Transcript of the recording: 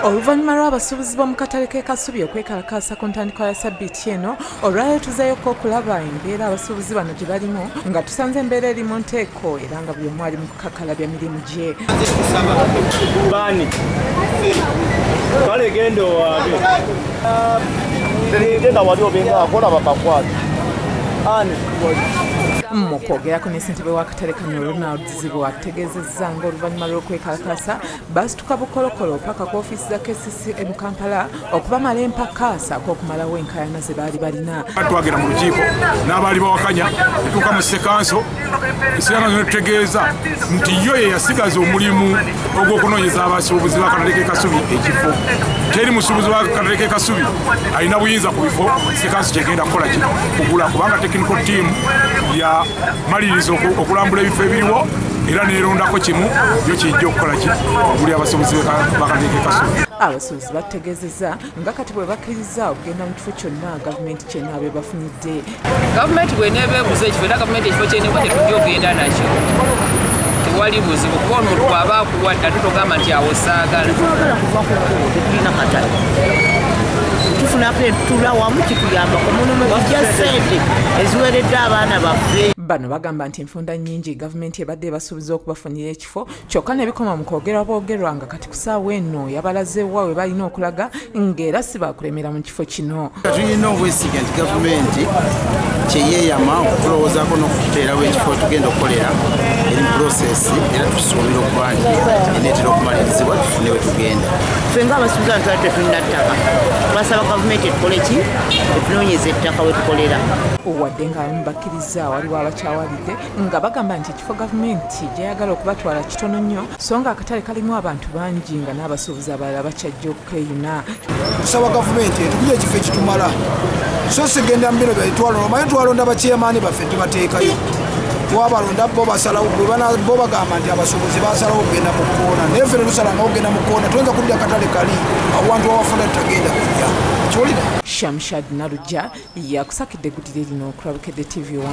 Oluvannyuma lw'abasuubuzi b'omu katale k'e Kasubi okwekalakaasa ku ntandikwa ya sabbiiti eno, olwaleero tuzeeyoko okulaba embeera abasuubuzi bano gye balimu, nga tusanze embeera eri mu nteeko era nga buli omu ali mu kukakalabya mirimu gye. Bani kale genda owaabe genda wali obenga akola babakwate ani. Mu kwogerako ne ssentebe w'akatale kano Ronald Zzibu ategeezezza ng'oluvannyuma lw'okwekalakaasa basituka bukolokolo paka ku ofiisi za KCCA mu Kampala okubamala empaka ssaako okumalawo enkaayana ze baali balina. Twagenda mu lukiiko n'abaali bawakanya tutuuka mu ssekanso, ssekanso netutegeeza nti yo ye yasigaza omulimu ogw'okunoonyeza abasuubuzi b'akatale k'e Kasubi ekifo. Teri musuubuzi w'akatale k'e Kasubi alina buyinza ku bifo ssekanso kyegenda kukola ki kugula, kubanga technical team ya maliriza okulambula ebifo ebiriwo era neerondako kimu yo kijja okukola ki okugulira abasuubuzi b'akatale k'e Kasubi. Abasuubuzi bategeezezza nga kati bwe bakkiriza okugenda mu kifo kyonna gavumenti ky'enaaba ebafunidde. Gavumenti bw'eneeba eguze ekifo era gavumenti ekifo ky'eneeba tetujja okugenda nakyo, tewali buzibu kuba omuntu bw'aba akuwadde ate togamba nti awo saagala. Tetwagala kuva ku kkubo, tetulina katale, tufunako etula wamu kituyamba ku mulimu gujja ssente eziweredde abaana baffe. Bano bagamba nti enfunda nnyingi gavumenti ebadde ebasuubiza okubafunira ekifo kyokka ne bikoma mu kwogerwa bwogerwa, nga kati ku ssaawa eno yabalaze wa we balina okulaga ng'era si baakulemera mu kifo kino. Tulina obwesige nti gavumenti kyeyeeyama okutulowoozaako n'okututeerawo ekifo tugenda okukolera eri process, era tusuubira okuba nti eneetera okumalirizibwa tufune we tugenda. Ffe ng'abasuubuzi bano twali tetulina ttaka, twasaba gavumenti etukole ki, etunoonyeze ettaka we tukolera. Wadde ng'abamu bakkiriza, waliwo abakyawalidde nga bagamba nti ekifo gavumenti gy'eyagala okubatwala kitono nnyo, so nga akatale kalimu abantu bangi nga n'abasuubuzi abalala bakyajja okukeeyuna. Tusaba gavumenti etukuye ekifo ekitumala, so sigenda mu bino byetwalonda. Omanyi twalonda bakyeyamaani baffe tubateekayo, twabalonda bo basalawo, bo bagamba nti abasuubuzi basalawo okugenda mu kkoona, naye ffe tetusalanga okugenda mu kkoona, tuyinza kudda akatale kali awantu awafuna tutagenda kujja. Kiwulira? Shamshad Nalujja yakusakidde eggulire lino ku Lwabukedde TV 1.